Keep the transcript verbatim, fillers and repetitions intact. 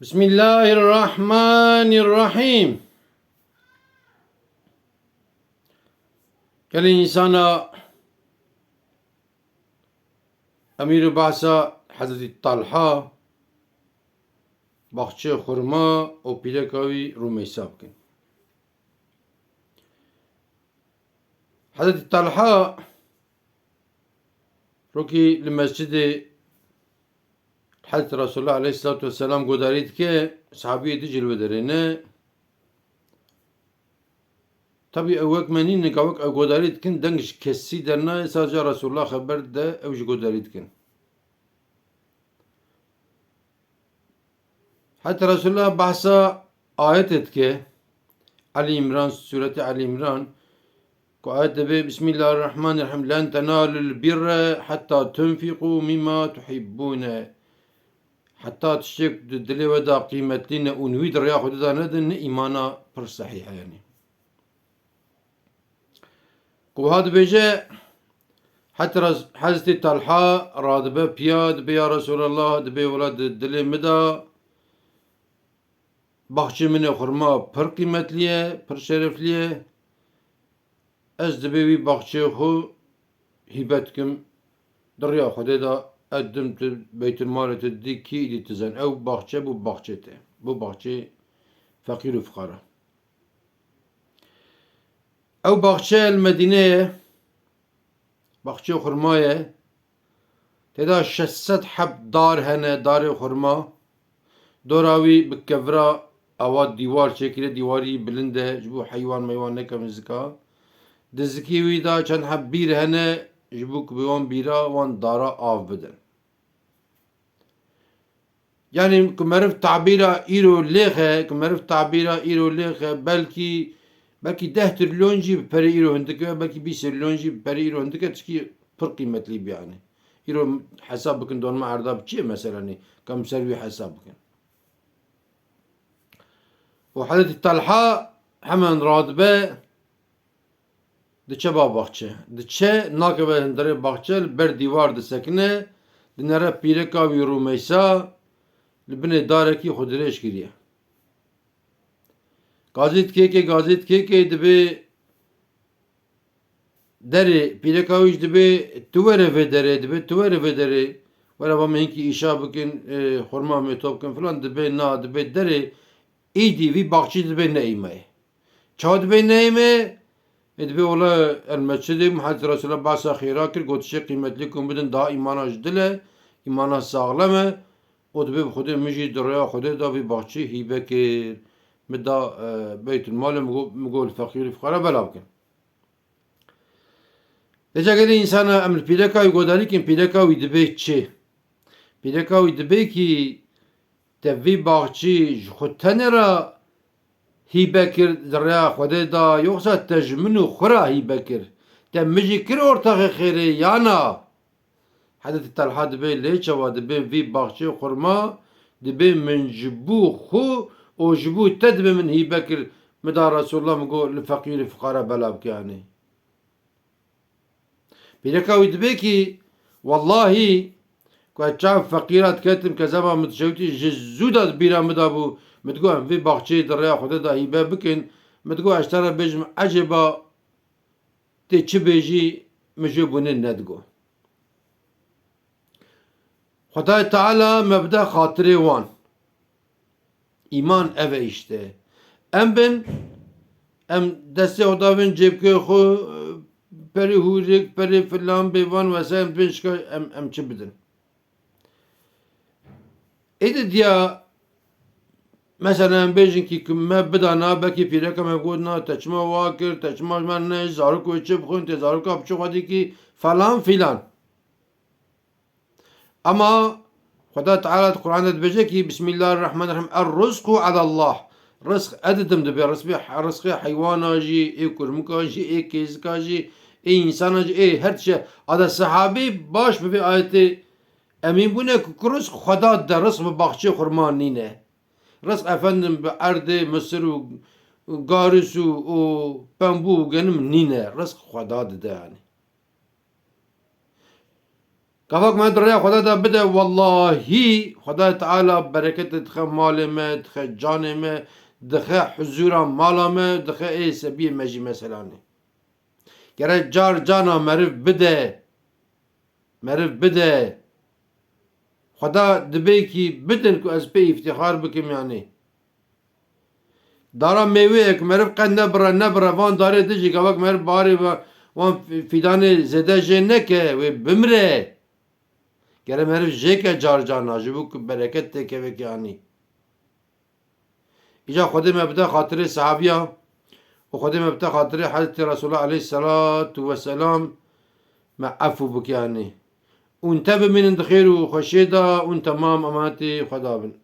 Bismillahirrahmanirrahim. Gelê însana, em îro behsa Hezretî Talha, baxçeyê xurma û pîreka wî Rûmeysa bikin. Hezretî Talha rokî li mescidê Hezretî Resulullah aleyhisselatu vesselam godarî dike, sahabiyê din jî li wê derê ne. Tabî ew wek me nîn, nika wek ew godarî dikin, deng ji kesî dernayê, sadece Resulullah xeber dide, ew jî godarî dikin. Heta Resulullah behsa ayetê dike, Elî Îmran, Sûretê Elî Îmran, ku ayet dibê, Bismillahirrahmanirrahim, "Len tenalul birre hetta tunfiqu mimma tuhibbune." Heta tiştek di dilê we de qîmetlî ne û wî di rêya Xwedê de nedin, ne îmana pir sehîh e, yanî. Ku wiha dibêje, heta Res-, Hezretî Talha radibe piya, dibê, "Ya Resulallah," dibê, "wela di dilê min de baxçê min ê xurma pir qîmetlî ye, pir şereflî ye. Ez dibê wî baxçeyê xwe hîbe dikim, di rêya Xwedê de ez dim tu beytulmalê tu didî kî îdî tu zen. Ew baxçe bû baxçê te, bû baxçê feqîr û fiqara." Ew baxçe li Medînê ye, baxçeyê xurma ye. Tê de şeş sed heb dar hene, darê xurma. Dora wî bi kevira awa dîwar çêkiriye, dîwarî bilind e, ji bo heywan meywan nekevin zika. Di zikî wî de çend heb bîr hene, ji bo ku bi wan bîra wan dara av bidin. Yanî ku meriv tabîra îro lêxe, ku meriv tabîra îro lêxe, belkî, belkî deh trilyon jî bi perê îro hindike, belkî bîst trilyon jî bi perê îro hindike, tişkî pir qîmetlî bî yanî. Îro hesab bikin, donma erda bi çi ye mesela nê? Ka em ser wî hesab bikin. Û Hezretî Talha hemen radibe, diçe ba baxçe. Diçe, nakeve hundirê baxçe, li ber dîwar disekine, dinere pîreka wî Rûmeysa, li binê darekî xwe dirêj kiriye. Gazî dikêkê, gazî dikêkê, dibê derê, pîreka wî jî dibê, "Tu were vê derê," dibê, "Tu were vê derê. Were ba me hinkî îşa bikin, e, xurma me to bikin," filan, dibê, "Na," dibê, "derê, îdî vî baxçî dibê neîmeyê." Çawa dibê neîmeyê? Ê dibê wele el mescidê Muhammed Resulullah behsa xêra kir, got, "Tiştê qîmetlî ku bidin daha îmana ji dil e, îmana saxlem e." Û dibê bi Xwedê min jî di rêya Xwedê da vî baxçî hîbe kir. Min da, e, beytulmalê, min got, min got li feqîr û fiqara bela bikin. Lê ca gelê însana em li pîreka wî godarî kin, pîreka wî dibê çi? Pîreka wî dibê kî te vî baxçî ji xwe tenê re hîbe kir di rêya Xwedê da, yoxsa te ji min û xwe re hîbe kir? Te min jî kir ortaxê xêrê ya na? Hezretî Talha dibê, lê çawa dibê vî baxçeyê xurma, dibê min ji bo xwe û ji bo te dibê min hîbe kir, min da Resulullah, min got, li feqîr û fiqara bela bike, yanî. Pîreka wî dibê kî, wellahî, ku ez çav feqîra diketim, kezeba min dişewtî, ji zû de bîra min de bû, min digot, em vê baxçeyê di rêya Xwedê de hîbe bikin, min digot, ez te re bêjim, ecêba tê çi bêjî, min jê bûnê nedigo. Xwedayê Teala me bide xatirê wan. Îman ev e îşte. Em bin, em destê xwe davên cêbkê xwe, perê hûrik, perê filan, bêvan vesaire, em dibên şika-, em, em çi bidin? Êdî diya, mesela, em bêjin kî ku me bidana, belkî pîreka me got, "Na, te çima wa kir, te çima ji me ne, zarok wê çi bixwin, tê zaroka bi çi xwedî kî," falan filan. Ama Xweda Teala di Quran de dibêje kî, "Bismillahirrahmanirrahim. Er-rizqu alallah." Rizq ez didim dibê, rizqê, rizqê heywana jî, ê kurmika jî, ê kêzika jî, ê însana jî, ê her tişe. Ada sehabî baş bi vê ayetê emîn bûne ku, ku rizq Xweda dide, rizq bi baxçeyê xurma nîne. Rizq efendim bi erdê Misir û garis û, û pembû û genim nîne. Rizq Xweda dide yanî. Gavak me di rêya Xwedê de bide, wellahî Xwedê Teala bereketê dixe malê me, dixe canê me, dixe huzûra mala me, dixe ê sebiyê me jî meselanê. Gere car cana meriv bide. Meriv bide. Xweda dibê kî bidin ku ez pê îftîxar bikim yanî. Dara mêweyek meriv qet nebire, nebire, van darê dijî gavak meriv barê ve-, van fî-, fîdanê zêde jê neke, wê bimire. Gere meriv jê ke car carna, ji bo ku bereket têkeve kê anî. Îca Xwedê me bide xatirê sahabiya û Xwedê me bide xatirê Hezretî Resulullah aleyhisselatu vesselam me efû bike anî. Ûn te bimînin di xêr û xweşiyê de ûn temam emanetî Xweda bin.